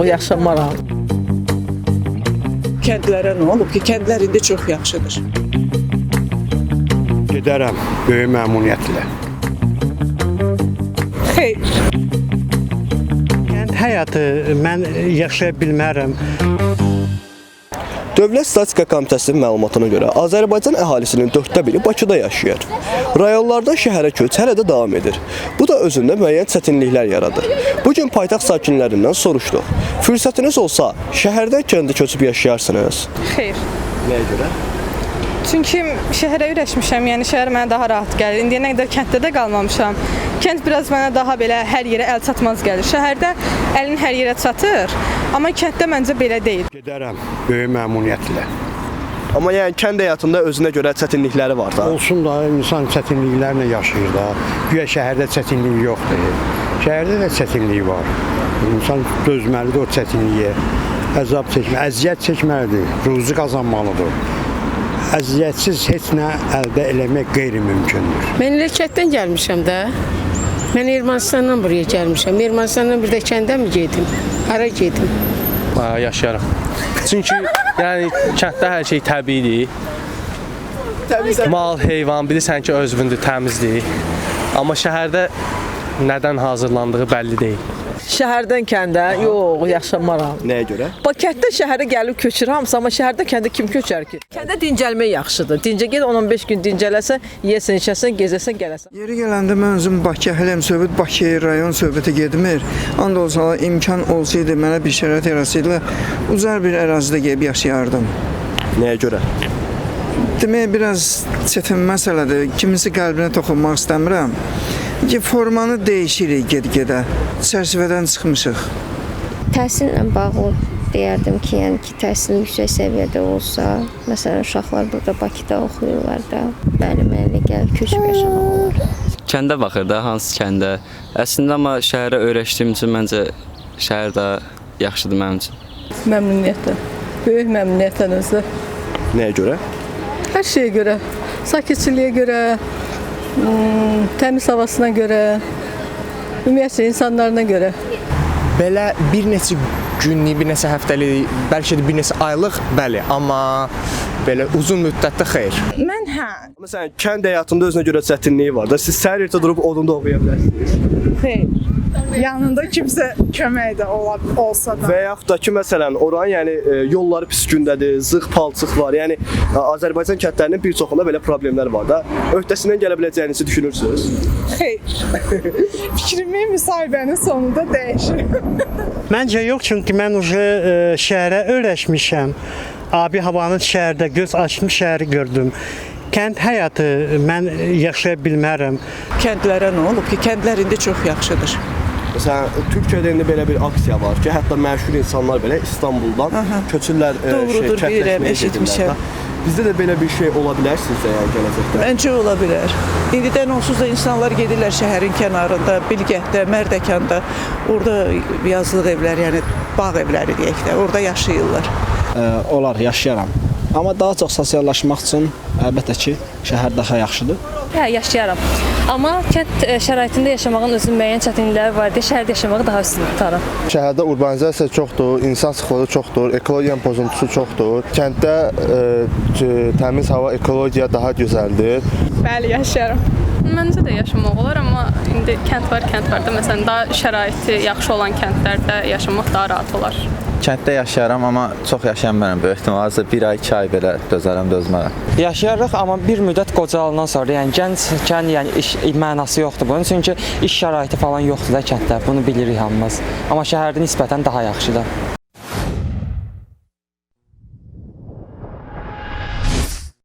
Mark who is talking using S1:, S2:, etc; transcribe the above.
S1: Yaşamaram.
S2: Kəndlərə nə olub ki, kəndlər indi çox yaxşıdır.
S3: Gedərəm böyük məmnuniyyətlə.
S2: Xeyr.
S4: Kənd həyatı mən yaşaya bilmərəm.
S5: Dövlət Statistika Komitəsinin məlumatına görə Azərbaycan əhalisinin 1/4-i Bakıda yaşayır. Rayonlardan şəhərə köç hələ də davam edir. Bu da özündə müəyyən çətinliklər yaradır. Bu gün paytaxt sakinlərindən soruşduq. Fürsətiniz olsa, şəhərdən kəndə köçüb yaşayarsınız?
S6: Xeyr.
S5: Nəyə görə?
S6: Çünki şəhərə öyrəşmişəm, yəni şəhər mənə daha rahat gəlir. İndiyə nə qədər kənddə də qalmamışam. Kənd biraz mənə daha belə hər yerə əl çatmaz gəlir. Şəhərdə əlin hər yerə çatır, amma kənddə məncə belə deyil.
S3: Gedərəm böyük məmnuniyyətlə.
S5: Amma yəni kənd həyatında özünə görə çətinlikləri var da.
S3: Olsun da insan çətinliklərlə yaşayır da. Güya şəhərdə çətinlik yoxdur. Şəhərdə də çətinlik var. İnsan dözməlidir o çətinliyə. Əzab çəkmə, əziyyət çəkməlidir, ruzi qazanmalıdır. Əziyyətsiz heç nə əldə eləmək qeyri-mümkündür.
S7: Mən elə kənddən gəlmişəm də. Mən Ermənistandan buraya gəlmişəm. Ermənistandan bir də kəndə mi gedim? Hara gedim?
S8: Yaşayaram. Çünki yəni kənddə hər şey təbiidir. Mal, heyvan bilirsən ki, özündür, təmizdir. Amma şəhərdə nədən hazırlandığı bəlli deyil.
S1: Şəhərdən kəndə? Yox, yaşamaram.
S5: Nəyə görə?
S1: Bax kənddən şəhərə gəlib köçür hamısı, amma şəhərdən kəndə kim köçər ki? Kəndə dincəlmək yaxşıdır. Dincə get 10-15 gün dincələsən, yeyəsən, içəsən, gezəsən, gələsən.
S9: Yeri gələndə mən özüm Bakı əhliyəm, söhbət Bakı rayon söhbəti getmir. And olsa imkan olsaydı, mənə bir şərait yarasaydılar, uzaq bir ərazidə gedib yaşayardım.
S5: Nəyə görə?
S9: Demək biraz çətin məsələdir. Kiminsə qəlbinə toxunmaq istəmirəm. Ki formanı dəyişirik get-gedə. Çərçivədən çıxmışıq.
S10: Təhsillə bağlı deyərdim ki, yəni ki, təhsil yüksək səviyyədə olsa, məsələn, uşaqlar burada Bakıda oxuyurlar da, bəli, mənə elə gəlir köçüb yaşamaq olar.
S11: Kəndə baxır da, hansı kəndə. Əslində amma şəhərə öyrəşdiyim üçün məncə şəhər daha yaxşıdır mənim üçün.
S12: Məmnuniyyətlə. Böyük məmnuniyyətlə özü.
S5: Nəyə görə?
S12: Hər şeyə görə, sakitçiliyə görə, təmiz havasına görə, ümumiyyətcə insanlarına görə.
S13: Belə bir neçə günlük, bir neçə həftəlik, bəlkə də bir neçə aylıq, bəli, amma belə uzun müddətdə xeyr.
S2: Mən hə.
S5: Məsələn, kənd həyatında özünə görə çətinliyi var da. Siz səhər ertə durub odun doğraya bilərsiniz.
S2: Xeyr. Yanında kimsə kömək də olsa da.
S5: Və yaxud da ki, məsələn, oranın yəni yolları pis gündədir, zığ palçıq var. Yəni Azərbaycan kəndlərinin bir çoxunda belə problemlər var da. Öhdəsindən gələ biləcəyinizi düşünürsünüz?
S2: Xeyr. Fikrimi müsahibənin sonunda dəyişirəm.
S4: Məncə yox, çünki mən uje şəhərə öyrəşmişəm. Abi havanı şəhərdə göz açmış şəhəri gördüm. Kənd həyatı mən yaşaya bilmərəm.
S2: Kəndlərə nə olub ki, kəndlər indi çox yaxşıdır.
S5: Məsələn, Türkiyədə indi belə bir aksiya var ki, hətta məşhur insanlar belə İstanbuldan köçürlər,
S2: Doğrudur, bilirəm,
S5: kəndləşməyə
S2: eşitmişəm.
S5: gedirlər də. Bizdə də belə bir şey ola bilər sizcə yəni gələcəkdə?
S2: Məncə ola bilər. İndidən onsuz da insanlar gedirlər şəhərin kənarında, Bilgəhdə, Mərdəkanda. Orada yazlıq evlər, yəni bağ evləri deyək də, orada yaşayırlar.
S14: Olar, yaşayaram. Amma daha çox sosiallaşmaq üçün əlbəttə ki, şəhər daha yaxşıdır.
S15: Hə, yaşayaram. Amma kənd şəraitində yaşamağın özünün müəyyən çətinlikləri var deyə şəhərdə yaşamağı daha üstün tutaram.
S16: Şəhərdə urbanizasiya çoxdur, insan sıxlığı çoxdur, ekologiyanın pozuntusu çoxdur. Kənddə təmiz hava, ekologiya daha gözəldir.
S6: Bəli, yaşayaram. Məncə də yaşamaq olar, amma indi kənd var, kənd var da. Məsələn, daha şəraiti yaxşı olan kəndlərdə yaşamaq daha rahat olar.
S17: Kənddə yaşayaram, amma çox yaşaya bilmərəm. Böyük ehtimal bir ay, 2 ay belə dözərəm, dözmərəm.
S18: Yaşayarıq, amma bir müddət qocalandan sonra, yəni gənc, yəni iş mənası yoxdur bunun. Çünki iş şəraiti falan yoxdur da kənddə. Bunu bilirik hamımız. Amma şəhərdə nisbətən daha yaxşıdır.